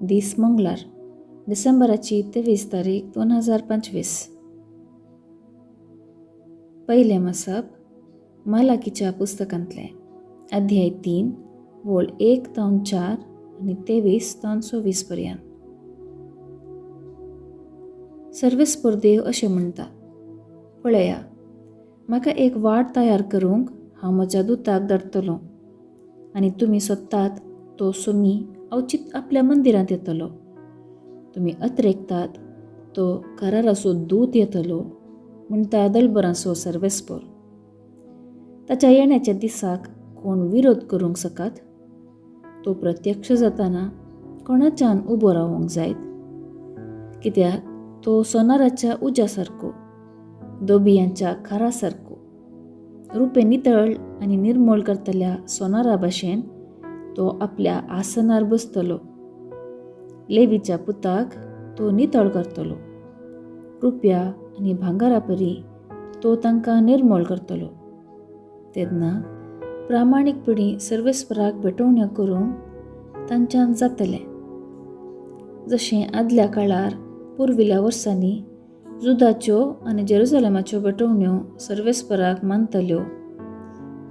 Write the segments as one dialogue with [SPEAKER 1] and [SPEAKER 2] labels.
[SPEAKER 1] दीस मंगळार, डिसेंबराची 23 तारीख 2025. पयलें मसप मालाकीच्या पुस्तकांतलें, अध्याय 3 वोळ 1 तावन 4 आनी 23 तावन 26 पर्यंत. सर्वेस्पर देव अशें म्हणटा, पळया, म्हाका एक वाट तयार करूंक हांव म्हज्या दुताक धाडटलो आनी तुमी सोदतात तो सोमी अवचीत आपल्या मंदिरांत येतलो. तुमी अत्रेकतात तो कराराचो दूत येतलो, म्हणटा दलबरांचो सर्वेस्पर. ताच्या येण्याच्या दिसाक कोण विरोध करूंक सकात? तो प्रत्यक्ष जाताना कोणाच्यान उबो रावंक जायत? कित्याक तो सोनाराच्या उज्या सारको, दोबियांच्या खारा सारको, रुपें नितळ आनी निर्मूळ करतल्या सोनारा भाशेन तो आपल्या आसनार बसतलो. लेवीच्या पुताक तो नितळ करतलो, रुपया आनी भांगरा परी तो तांकां निर्मूळ करतलो. तेन्ना प्रामाणीकपणी सर्वेस्पराक भेटवण्यो करूंक तांच्यान जातलें, जशें आदल्या काळार पुर्विल्ल्या वर्सांनी जुदाच्यो आनी जेरुजलेमाच्यो भेटवण्यो सर्वेस्पराक मानतल्यो,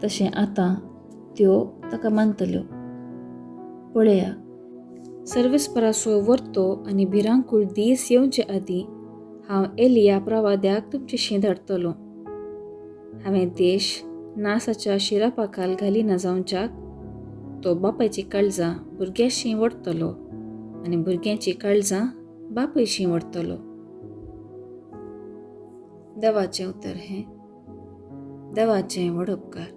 [SPEAKER 1] तशें आतां त्यो ताका मानतल्यो. पळया, सर्वेस्पराचो वर्तो आनी भिरांकूळ दीस येवचे आदीं हांव एलिया प्रवाद्याक तुमचेशी धाडटलो. हांवें देश नासाच्या शिरापाखाल घालिना जावच्याक तो बापायची काळजां भुरग्याशी वडटलो आनी भुरग्यांची काळजां बापायशी वडटलो. देवाचें उतर हें. देवाचें व्हड उपकार.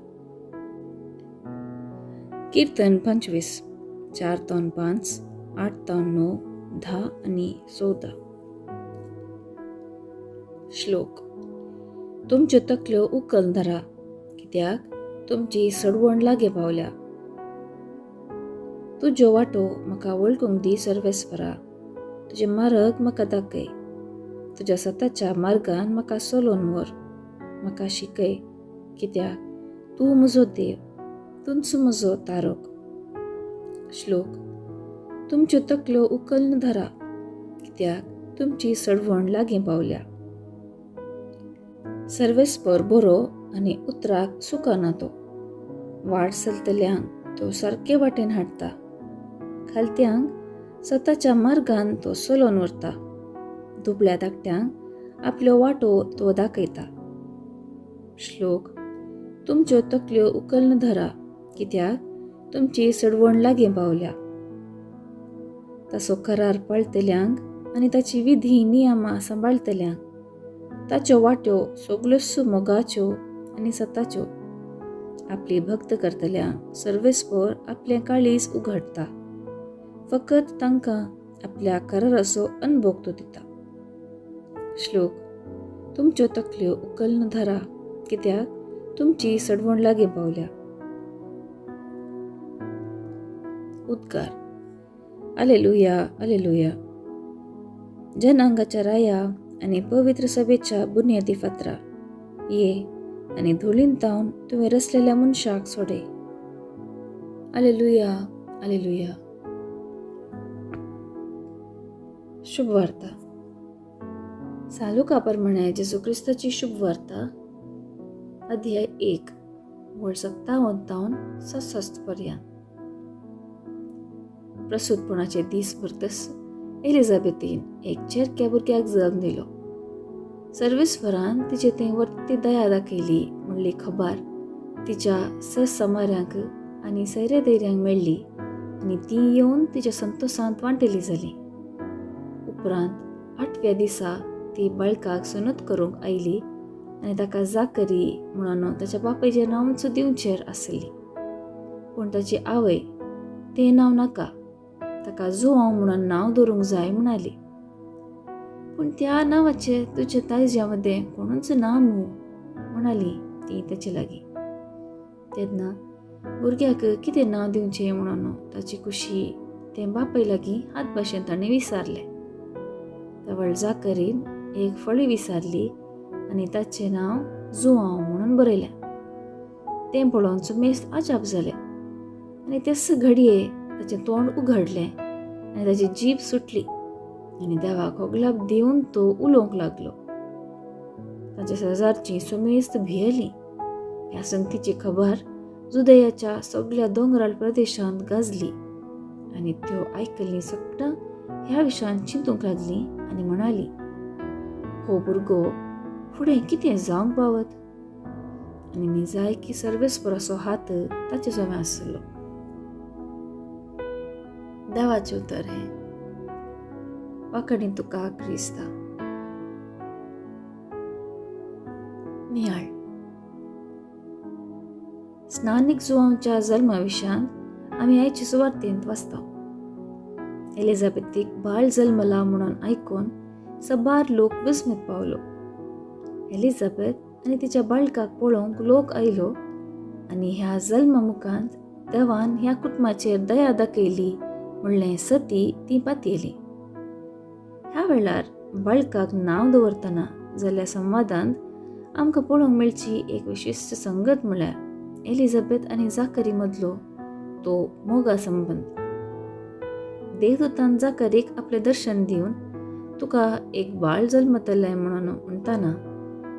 [SPEAKER 1] किर्तन 25, 4 तावन 5, 8 तावन 9, 10 आनी 14. श्लोक. तुमच्यो तकल्यो उकल धरा, कित्याक तुमची सडवण लागीं पावल्या. तुज्यो वाटो म्हाका वळखूंक दी सर्वेस्परा, तुजे मार्ग म्हाका दाखय. तुज्या सताच्या मार्गान म्हाका चलोवन व्हर, म्हाका शिकय, कित्याक तूं म्हजो देव, तूंच म्हजो तारक. श्लोक. तुमच्यो तकल्यो उकल्न धरा, कित्याक तुमची सडवण लागीं पावल्या. सर्वेस्पर बरो आनी उतराक चुकना तो, वाट चलतल्यांक तो सारके वाटेन हाडटा, खालत्यांक सताच्या मार्गान तो चलोवन व्हरता, दुबळ्या धाकट्यांक आपल्यो वाटो तो दाखयता. श्लोक. तुमच्यो तकल्यो उकल्न धरा, कित्याक तुमची सडवण लागीं पावल्या. ताचो करार पाळटल्यांक आनी ताची विधी नियमां सांबाळटल्यांक ताच्यो वाट्यो सगल्योच मोगाच्यो आनी सताच्यो. आपली भक्त करतल्यांक सर्वेस्पर आपलें काळीज उघडटा, फकत तांकां आपल्या कराराचो अनभोग तो दिता. श्लोक. तुमच्यो तकल्यो उकल्न धरा, कित्याक तुमची सडवण लागीं पावल्या. उद्गार. आलेलुया, आलेलुया. जनांगाच्या राया आनी पवित्र सभेच्या बुन्यादी फातरा, ये आनी धुळीन तावन तुवें रचलेल्या मनशाक सोडे. आलेलुया, आलेलुया. शुभवार्ता. सालुका प्रमाणे जेजू क्रिस्ताची शुभवार्ता, अध्याय 1 वळ 57 तावन 66 पर्यंत. प्रसूतपणाचे दीस भरतस एलिझाबेथीन एक चेरक्या भुरग्याक जल्म दिलो. सर्वेस्परान तिचे थंय वर्ती दया दाखयली म्हणली खबर तिच्या ससमाऱ्यांक आनी सैरे धैर्यांक मेळ्ळी आनी ती येवन तिच्या संतोसांत वांटेली जाली. उपरांत 8व्या दिसा ती बाळकाक सुनत करूंक आयली आनी ताका जाकरी म्हणून ताच्या बापायचें नांवच दिवचेर आसली. पूण ताची आवय तें नांव नाका, ताका जुआंव म्हणून नांव दवरूंक जाय म्हणाली. पूण त्या नांवाचे तुज्या तायज्या मदें कोणूच ना मू, म्हणाली ती ताचे लागीं. तेन्ना भुरग्याक कितें नांव दिवचें म्हणून ताची खुशी तें बापाय लागीं हात भाशेन ताणें विचारलें. तवळ जाकरीन एक फळी विचारली आनी ताचें नांव जुआंव म्हणून बरयलें. तें पळोवन सुमेस्त अजाप जालें आनी तेच घडये ताचें तोंड उगडलें आनी ताची जीब सुटली आनी देवाक होगलाप दिवन तो उलोवंक लागलो. ताच्या शेजारचीं समेस्त भियेलीं. ह्या संगतीची खबर जुदयाच्या सगल्या दोंगराळ प्रदेशांत गाजली आनी त्यो आयकल्लीं सगटां ह्या विशयान चिंतूंक लागलीं आनी म्हणाली, हो भुरगो फुडें कितें जावंक पावत? आनी निजायकी सर्वेस्पराचो हात ताचे सवें आसलो. देवाचें उतर हें. वांकडी तुका क्रिस्ता. नियाळ. स्नानीक जुवांच्या जल्मा विशयांत आमी आयचे सुवार्तेंत वाचता. एलिझाबेथीक बाळ जल्मला म्हणून आयकून सबार लोक विस्मीत पावलो. एलिझाबेथ आनी तिच्या बाळकाक पळोवंक लोक आयलो आनी ह्या जल्मा मुखांत देवान ह्या कुटुंबाचेर दया दाखयली म्हणलें सती ती पातयेली. ह्या वेळार बाळकाक नांव दवरतना जाल्ल्या संवादांत आमकां पळोवंक मेळची एक विशिश्ट संगत म्हळ्यार एलिझाबेथ आनी जाकरी मदलो तो मोगा संबंद. देवदूतान जाकरीक आपलें दर्शन दिवन तुका एक बाळ जल्मतलें म्हणून म्हणटाना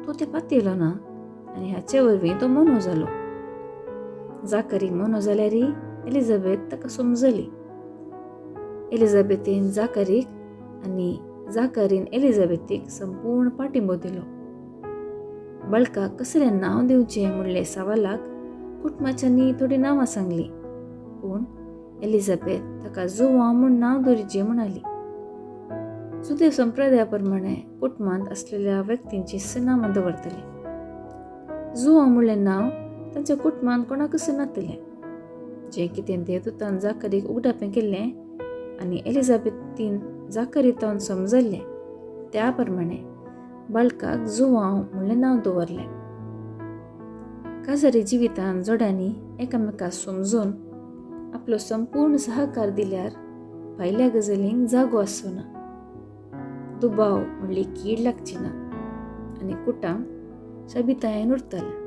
[SPEAKER 1] तो तें पातयलो ना आनी हाचे वरवीं तो मोनो जालो. जाकरी मोनो जाल्यारय एलिझाबेथ ताका समजली. एलिझाबेथीन जाकरीक आनी जाकरीन एलिझाबेथीक संपूर्ण पाठिंबो दिलो. बाळकाक कसलें नांव दिवचें म्हणलें सवालाक कुटुंबाच्यांनी थोडीं नांवां सांगलीं, पूण एलिझाबेथ ताका जुवांव म्हूण नांव दवरिचें म्हणाली. जुदेव संप्रदाया प्रमाणे कुटुंबांत आसलेल्या व्यक्तींची नांवां दवरतले. जुवांव म्हणलें नांव तांच्या कुटुंबांत कोणाकच नातलें. जें कितें देवदूतान जाकरीक उगडापें केल्लें आनी एलिझाबेथीन जाकरी तावन समजल्लें त्या प्रमाणे बाळकाक जुवांव म्हणलें नांव दवरलें. काजारी जिवितान जोड्यांनी एकामेकाक समजून आपलो संपूर्ण सहकार दिल्यार भायल्या गजालींक जागो आसचो ना, दुबाव म्हणली कीड लागची ना आनी कुटाम सोबितायेन उरतलें.